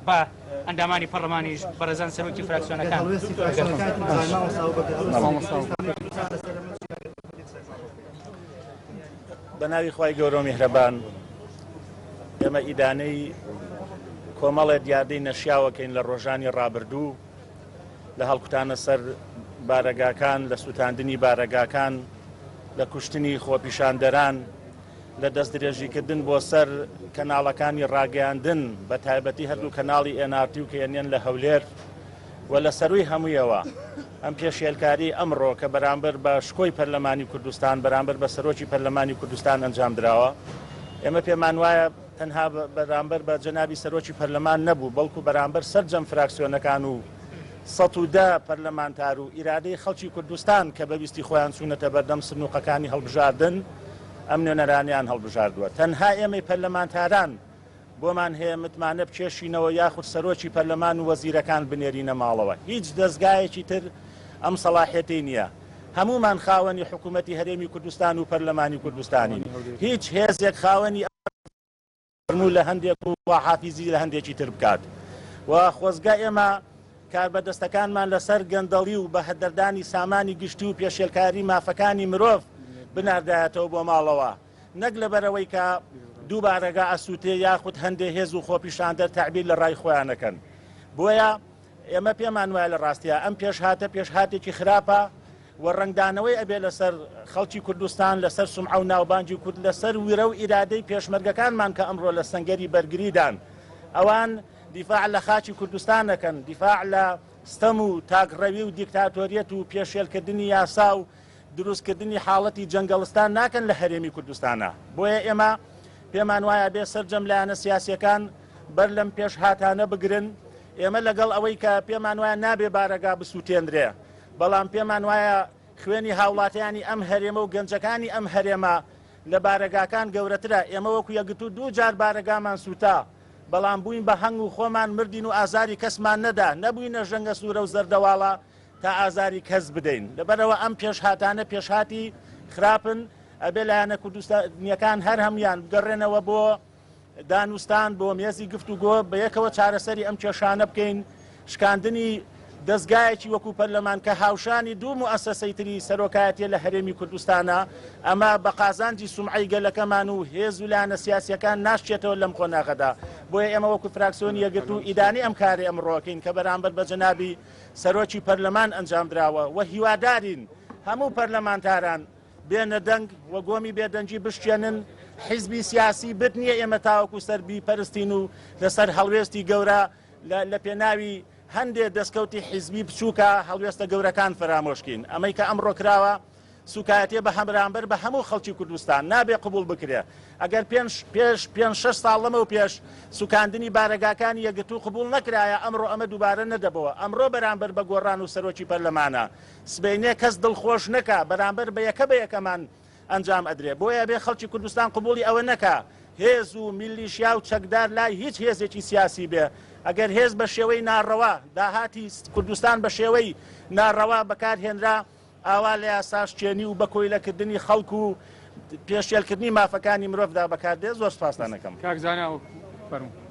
بە ئەندامانی پەڕلەمانیش بەڕێزان سەرۆکی فراکسیۆنەکان. بە ناوی خوای گەورە و میهرەبان ئێمە ئیدانەی کۆمەڵێ دیاردەی نەشیاوەکەین لە ڕۆژانی ڕابردوو لە هەڵکوتانە سەر بارەگاکان لە سووتاندنی بارەگاکان لە کوشتنی خۆپیشاندەران لە دەستدرێژیکردن بۆ سەر کەناڵەکانی ڕاگەیاندن بە تایبەتی هەردوو کەناڵی ئێن ئاڕ تی و کەیەنیەن لە هەولێر و لە سەرووی هەموویەوە ئەم پێشێلکاری ئەمڕۆ کە بەرامبەر بە شکۆی پەرلەمانی کوردستان بەرامبەر بە سەرۆکی پەرلەمانی کوردستان ئەنجام دراوە ئێمە پێمان وایە تەنها بەرامبەر بە جەنابی سەرۆکی پەرلەمان نەبوو بەڵکو بەرامبەر سەرجەم فراکسیۆنەکان و 110 پەرلەمانتار و ئیرادەی خەڵکی کوردستان کە بە ویستی خۆیان چوونەتە بەردەم سنووقەکانی هەڵبژاردن ئەم نوێنەرانەیان هەڵبژاردووە. تەنها ئێمەی پەرلەمانتاران بۆمان هەیە متمانە بکێشینەوە یاخود سەرۆکی پەرلەمان و وەزیرەکان بنێرینە ماڵەوە. هیچ دەزگایەکی تر ئەم سەڵاحیەتەی نییە. هەموومان خاوەنی حکوومەتی هەرێمی کوردستان و پەرلەمانی کوردستانین. هیچ هێزێک خاوەنی. فەرموو لە هەندێک و خواحافیزی لە هەندێکی تر بکات و خۆزگە ئێمە کاربەدەستەکانمان لەسەر گەندەڵی و بەهەدەردانی سامانی گشتی و پێشێلکاری مافەکانی مرۆڤ بناردایەتەوە بۆ ماڵەوە نەک لەبەرئەوەی کە دوو بارەگا ئەسووتێ یاخود هەندێ هێز و خۆپیشاندەر تەعبیر لە ڕای خۆیان ئەکەن بۆیە ئێمە پێمان وایە لە ڕاستیا ئەم پێشهاتە پێشهاتێکی خراپە و ڕەنگدانەوەی ئەبێ لەسەر خەڵکی کوردستان، لەسەر سومعە و ناوبانگی کورد، لەسەر ورە و ئیرادەی پێشمەرگەکانمان کە ئەمڕۆ لە سەنگەری بەرگریدان. ئەوان دیفاع لە خاکی کوردستان ئەکەن، دیفاع لە ستەم و تاکڕەوی و دیکتاتۆریەت و پێشێلکردنی یاسا و دروستکردنی حاڵەتی جەنگەڵستان ناکەن لە هەرێمی کوردستانا. بۆیە ئێمە پێمان وایە ئەبێ سەرجەم لایەنە سیاسیەکان بەر لەم پێشهاتانە بگرن. ئێمە لەگەڵ ئەوەی کە پێمان وایە نابێ بارەگا بسوتێنرێ، بەڵام پێمان وایە خوێنی هاوڵاتیانی ئەم هەرێمە و گەنجەکانی ئەم هەرێمە لە بارەگاکان گەورەترە، ئێمە وەکو یەکگرتوو دوو جار بارەگامان سووتا، بەڵام بووین بە هەنگ و خۆمان مردین و ئازاری کەسمان نەدا، نەبووینە ژەنگەسوورە و زەردەواڵە تا ئازاری کەس بدەین. لەبەرئەوە ئەم پێشهاتانە پێشهاتی خراپن، ئەبێ لایەنە کوردستانییەکان هەر هەموویان بگەڕێنەوە بۆ دانوستان بۆ مێزی گفتوگۆ، بەیەکەوە چارەسەری ئەم کێشانە بکەین، شکاندنی دەزگایەکی وەکو پەرلەمان کە هاوشانی دوو موئەسەسەی تری سەرۆکایەتیە لە هەرێمی کوردستانە، ئەمە بە قازانجی سومعەی گەلەکەمان و هێز و لایەنە سیاسیەکان ناشچێتەوە لەم قۆناغەدا، بۆیە ئێمە وەکو فراکسیۆنی یەکگرتوو ئیدانەی ئەم کارەی ئەمڕۆ ئەکەین کە بەرامبەر بە جەنابی سەرۆکی پەرلەمان ئەنجامدراوە و هیوادارین هەموو پەرلەمانتاران بێنە دەنگ و گۆمی بێدەنگی بشکێنن، حیزبی سیاسی بت نییە ئێمە تاوەکو سەر بیپەرستین و لەسەر هەڵوێستی گەورە لە پێناوی هەندێ دەستکەوتی حیزبی بچووکە هەڵوێستە گەورەکان فەرامۆشکەین. ئەمەی کە ئەمڕۆ کراوە سوکایەتیە بە هەمرامبەر بە هەموو خەڵکی کوردستان نابێ قبوڵ بکرێ. ئەگەر پێنج پێش پێنج شەش ساڵ لەمەو پێش سوکاندنی بارەگاکانی یەکگرتوو قبوڵ نەکرایە ئەمڕۆ ئەمە دووبارە نەدەبەوە. ئەمڕۆ بەرامبەر بە گۆڕان و سەرۆکی پەرلەمانە سبەینێ کەس دڵخۆش نەکا بەرامبەر بە یەکە بە یەکەمان ئەنجام ئەدرێ بۆیە ئەبێ خەڵکی کوردستان قبوڵی ئەوە نەکا هێز و میلیشیا و چەکدار لای هیچ هێزێکی سیاسی بێ ئەگەر هێز بە شێوەی ناڕەوا داهاتی کوردستان بە شێوەی ناڕەوا بەکار هێنرا ئاوا لە یاساشکێنی و بە کۆیلەکردنی خەڵک و پێشێلکردنی مافەکانی مرۆڤدا بەکار دێ زۆر سپاستان ئەکەم. کاک زانا فەرموو.